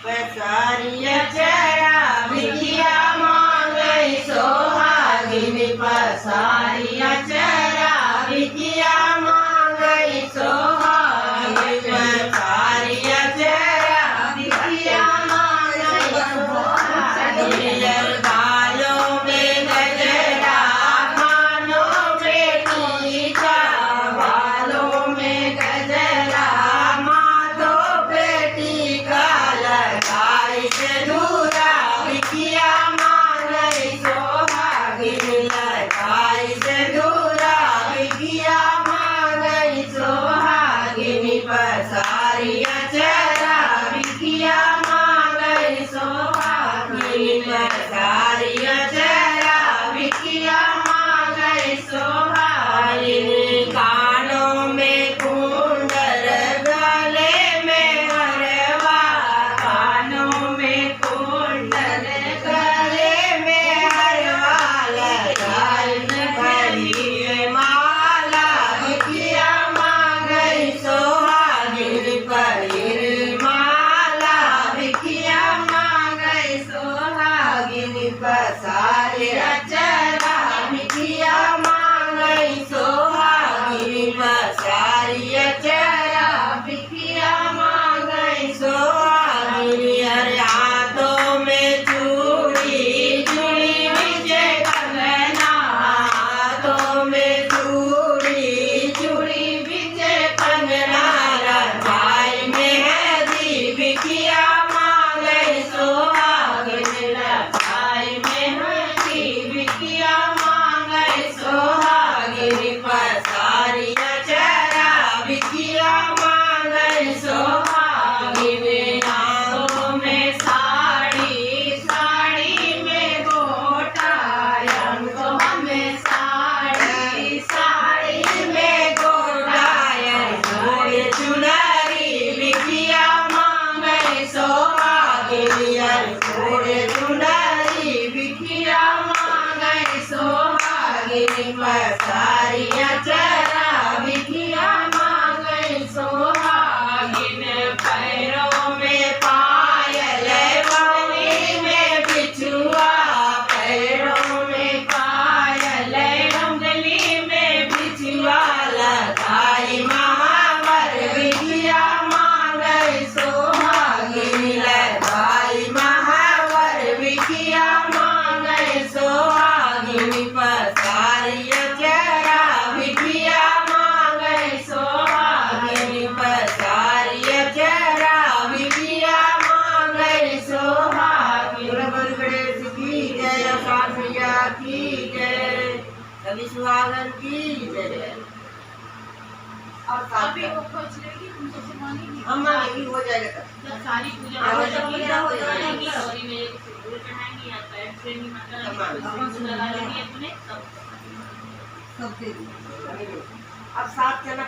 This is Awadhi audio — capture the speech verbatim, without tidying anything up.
पसारी अचरा बिखिया माँगइ सोहागिन, पसारी अचरा बिखिया माँगइ सोहागिन, पसारी अचरा बिखिया माँगइ सोहागिन। गालों में गजरा, कानों में टीका, बालों में गजरा, माथों पे टीका, लगाई सेनुरा बिखिया माँगइ सोहागिन, लगाई सेनुरा बिखिया माँगइ सोहागिन, पसारी अचरा बिखिया माँगइ सोहागिन, पसारी अचरा बिखिया माँगइ सोहागिन। कानों में कुंडल, गले में हरवा, कानों में कुंडल, गले में हरवा, लगाइन पहिरे माला बिखिया माँगइ सोहागिन, पहिरे माला बिखिया माँगइ सोहागिन, पसारी अचरा बिखिया माँगइ सोहागिन, पसारी अचरा बिखिया माँगइ सोहागिन। अरे हाथों में चूड़ी, चूड़ी बिचे कंगना, हाथों में चूड़ी, चूड़ी बिचे कंगना, रजाई मेहंदी बिखिया माँगइ सोहागिन, रजाई मेहंदी बिखिया माँगइ सोहागिन, पसारी अचरा बिखिया माँगइ सोहागिन। आँखों में साड़ी, साड़ी में गोटा, आँखों में साड़ी, साड़ी में गोटा, अरे चुनरी बिखिया माँगइ सोहागिन, अरे चुनरी बिखिया माँगइ सोहागिन, पसारी अचरा बिखिया माँगइ सोहागिन। पैरों में पायल, बाली में बिछुआ, पैरों में पायल, मंगली में बिछुआ, लगाई महावर बिखिया माँगइ सोहागिन, लगाई महावर बिखिया माँगइ सोहागिन, पसारी अचरा बिखिया माँगइ सोहागिन, पसारी अचरा बिखिया माँगइ सोहागिन। बोलो बोल गणेश की जय, अवतार मैया की जय, सभी सुहागन की जय। और साथ अभी में वो खोज लेगी, तुमसे मांगेगी। हम मांगेगी, हो जाएगा तब। जब सारी पूजा हाँ, हो जब जाएगी, पूजा हो जाएगी। और ये मेरे को सिंदूर चढ़ाएंगी या पैर छुएंगी, मतलब तब मांगेगी। सिंदूर लगा लेंगी अपने, तब सब दे दो। अब सात जना